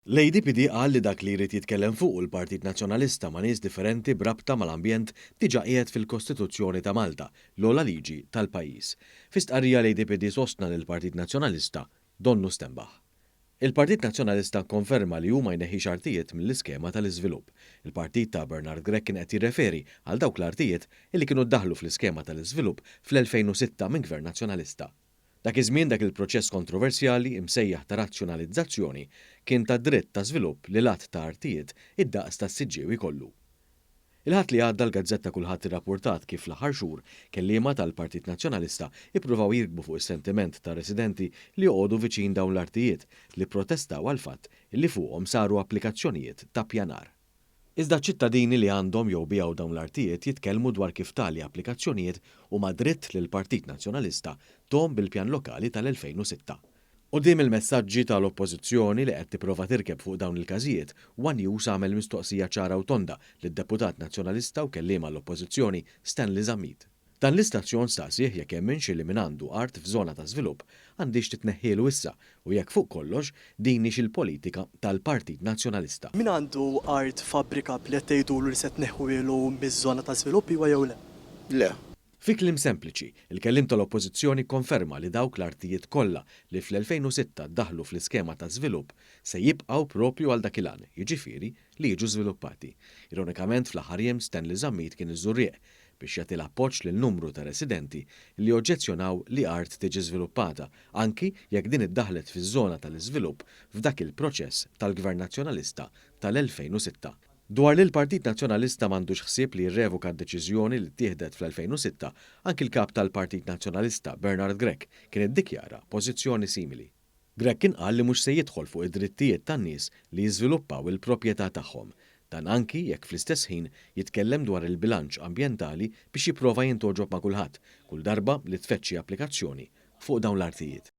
L-ADPD qal li dak li jrid jitkellem fuqu l-Partit Nazzjonalista ma' nies differenti b'rabta mal-ambjent diġà qiegħed fil-Kostituzzjoni ta' Malta, l-ogħla liġi tal-pajjiż. Fi stqarrija l-ADPD sostna li l-Partit Nazzjonalista donnu stenbaħ. Il-Partit Nazzjonalista kkonferma li hu ma jneħħix artijiet mill-iskema tal-iżvilupp. Il-partit ta' Bernard Grech kien qed jirreferi għal dawk l-artijiet illi kienu ddaħħlu fl-iskema tal-iżvilupp fl-2006 minn Gvern Nazzjonalista. Dak iż-żmien dak il-proċess kontroversjali, imsejjaħ ta' razzjonalizzazzjoni, kien ta dritt ta' żvilupp lil għadd ta' artijiet id-daqs tas-Siġġiewi kollu. Il-Ħadd li għadda l-gazzetta Kulħadd irrappurtat kif fl-aħħar xhur kelliema tal-Partit Nazzjonalista ippruvaw jirkbu fuq is-sentiment ta' residenti li joqogħdu viċin dawn l-artijiet li pprotestaw għall-fatt li fuqhom saru applikazzjonijiet ta' ppjanar. Iżda ċ-ċittadini li għandhom jew biegħu dawn l-artijiet jitkellmu dwar kif tali applikazzjonijiet huma dritt li l-Partit Nazzjonalista thom bil-Pjan Lokali tal-2006. Quddiem il-messaġġi ta' l-Oppożizzjoni li qed tipprova tirkeb fuq dawn il-każijiet, one News għamel mistoqsija ċara u tonda lid-Deputat Nazzjonalista u kelliem għall-Oppożizzjoni Stanley Zammit. Dan l-istazzjon staqsieh jekk jemminx li min għandu art f'żona ta' żvilupp għandhiex titneħħielu issa u jekk fuq kollox din hix il-politika tal-Partit Nazzjonalista. Min għandu art fabbrikabbli qed tgħidulu li se tneħħuhielu miż-żona ta' żvilupp iwa jew le? Le. Fi kliem sempliċi, il-kelliem tal-Oppożizzjoni kkonferma li dawk l-artijiet kollha li fl-2006 ddaħħlu fl-iskema ta' żvilupp se jibqgħu proprju għal dak il-għan, jiġifieri li jiġu żviluppati. Ironikament fl-aħħar jiem Stanley Zammit kien iż-Żurrieq biex jagħti l-appoġġ lil numru ta' residenti li oġġezzjonaw li art tiġi żviluppata, anki jekk din iddaħħlet fiż-żona tal-iżvilupp f'dak il-proċess tal-Gvern Nazzjonalista tal-2006. Dwar li l-Partit Nazzjonalista m'għandux ħsieb li jirrevoka d-deċiżjoni li ttieħdet fl-2006, anki l-Kap tal-Partit Nazzjonalista, Bernard Grech, kien iddikjara pożizzjoni simili. Grech kien qal li mhux se jidħol fuq id-drittijiet tan-nies li jiżviluppaw il-proprjetà tagħhom. Dan anki jekk fl-istess ħin jitkellem dwar il-bilanċ ambjentali biex jipprova jintgħoġob ma' kulħadd kull darba li tfeġġ xi applikazzjoni fuq dawn l-artijiet.